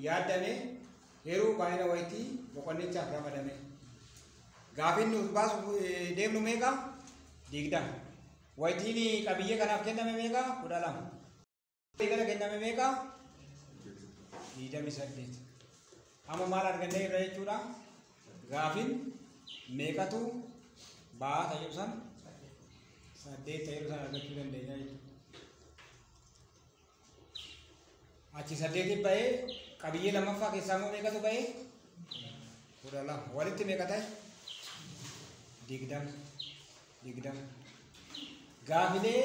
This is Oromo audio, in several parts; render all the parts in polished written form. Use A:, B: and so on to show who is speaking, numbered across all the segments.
A: yaaddame yeroo baay'ina wayitii boqonnichaaf ramadame. Gaafiin nuti baasu deemnu meeqa? 20. Wayitiin qabiyyee kanaaf kenname meeqa? 12. Waliigala kenname meeqa? 28. Amma maal argannee irra jechuudha? Gaafiin meeqatu ba'aa ta'uu san 8 ta'uu san argachuu dandeenya jechuudha. Achi 8 ba'ee qabiyyee lammaffaa keessaa immoo meeqatu ba'ee? 12. Walitti meeqa ta'e? 20. 20. Gaafilee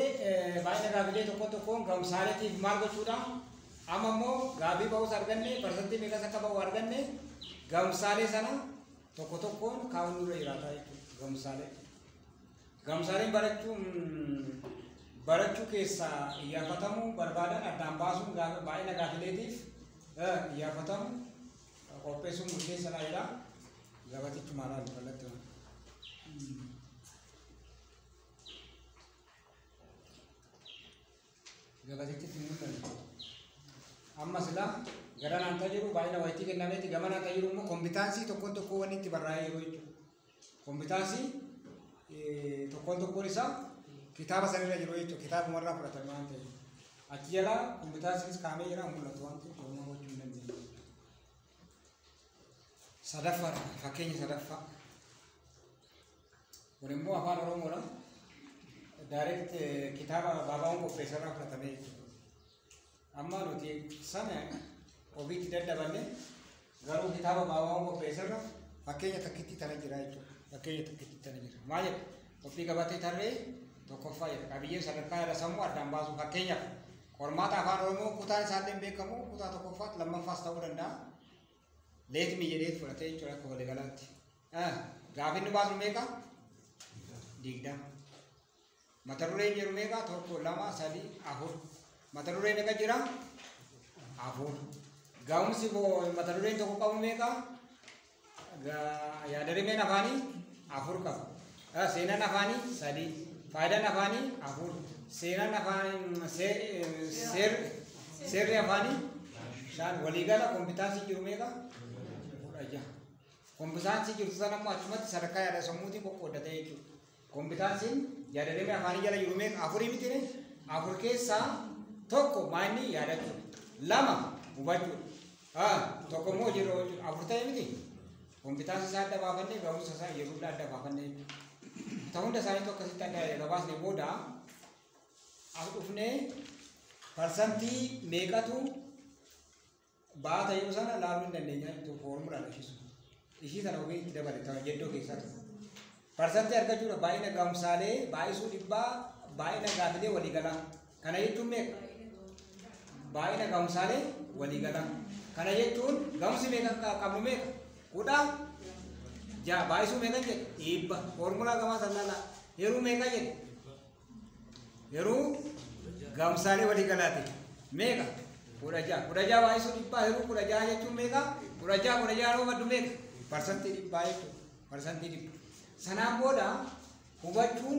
A: baay'ina gaafilee tokko tokkoon ga'umsaaleetiif maal gochuudha? Amma immoo gaafii ba'uus arganne, parsantii meeqas akka ba'u arganne, ga'umsaalee sana tokko tokkoon kaa'uun nurra jiraata jechuudha. Ga'umsaalee. Ga'umsaaleen barachuu keessaa iyyaafatamu barbaadan addaan baasuun baay'ina gaafileetiif iyyaafatamu qopheessuun murteessaadha jedha. Gabatichuma ilaalu kallattii. Gabatichi itti mul'atu. Amma sila gara naan tajiru baay'ina wayitii kennameeti gama naan tajiru immoo kompiitaansii tokkoon tokkoo wanni itti barraa'ee jiru jechuudha. Kompiitaansii tokkoon tokkoon isaa kitaaba sanirra jiru jechuudha. Kitaabumarraa fudhatame waan ta'eef. Achi jala kompiitaansiinis kaa'amee jira mul'atu waan ta'eef homaa gochuu hin dandeenye. Sadaffaadha fakkeenya sadaffaa. Kun immoo afaan Oromoodha. Direct kitaaba baabaawwan qopheessarraa fudhatame jechuudha. Amma nuti sana ofiitti daddaballe garuu kitaaba baabaawwan qopheessarra fakkeenya takkitti tana jira jechuudha. Fakkeenya takkitti tana jira. Maal jedha? Qophii gabatee tarree tokkoffaa jedha. Qabiyyee sadarkaa irra sammuu addaan baasu fakkeenyaaf qormaata afaan Oromoo kutaan isaallee beekamu kutaa tokkoffaatti lammaffaas ta'uu danda'a. Leetmi jedhee fudhatee jechuudha akka waliigalaatti. Gaafinni baasu meeqa? 20. Mata dureen jiru meeqa? 1, 2, 3, 4. Mata duree meeqa jira? 4. Ga'umsi mata dureen tokko qabu meeqa? Yaadarimeen afaanii 4 qaba. Seenaan afaanii 3. Faayidaan afaanii 4. Seenaan afaanii seerri afaanii 5. Waliigala kompiitaansii jiru meeqa? 16. Kompiitaansii jirtu sana immoo achumatti sadarkaa yaada sammuutiin qoqqooddatee jechuudha. Kompiitaansiin yaadarimee afaanii jala jiru meeqa? 4 miti ne? 4 keessaa tokko maanni yaadachuudha. 2 hubachuudha. Tokko immoo hojiirra oolchuudha. 4 ta'e miti? Kompiitaansii isaa adda baafannee ga'umsa isaa yeroo adda baafannee jechuudha. Ta hunda isaaniitu akkasitti adda gabaasne booda as dhufnee parsantii meeqatu ba'aa ta'uu sana laaluu hin dandeenya jechuudha. Foormulaan ishiisu. Ishii sana ofii itti dabale ta'u jeddoo keessaa tokko. Parsantii argachuudha baay'ina ga'umsaalee baay'isuu dhibbaa baay'ina gaafilee waliigalaa. Kana jechuun meeqa? Baay'ina ga'umsaalee waliigalaa. Kana jechuun ga'umsi meeqa qabnu meeqa? 16 baay'isuu meeqa jedhe? 100. Foormulaa gamaa sana laalaa. Yeroo meeqa jedhe? Yeroo ga'umsaalee waliigalaati. Meeqa? 16. 16 baay'isuu dhibbaa yeroo 16 jechuun meeqa? 16 16 yeroo maddu meeqa? Parsantii dhibbaa jechuudha. Parsantii dhibba. Sanaan booda hubachuun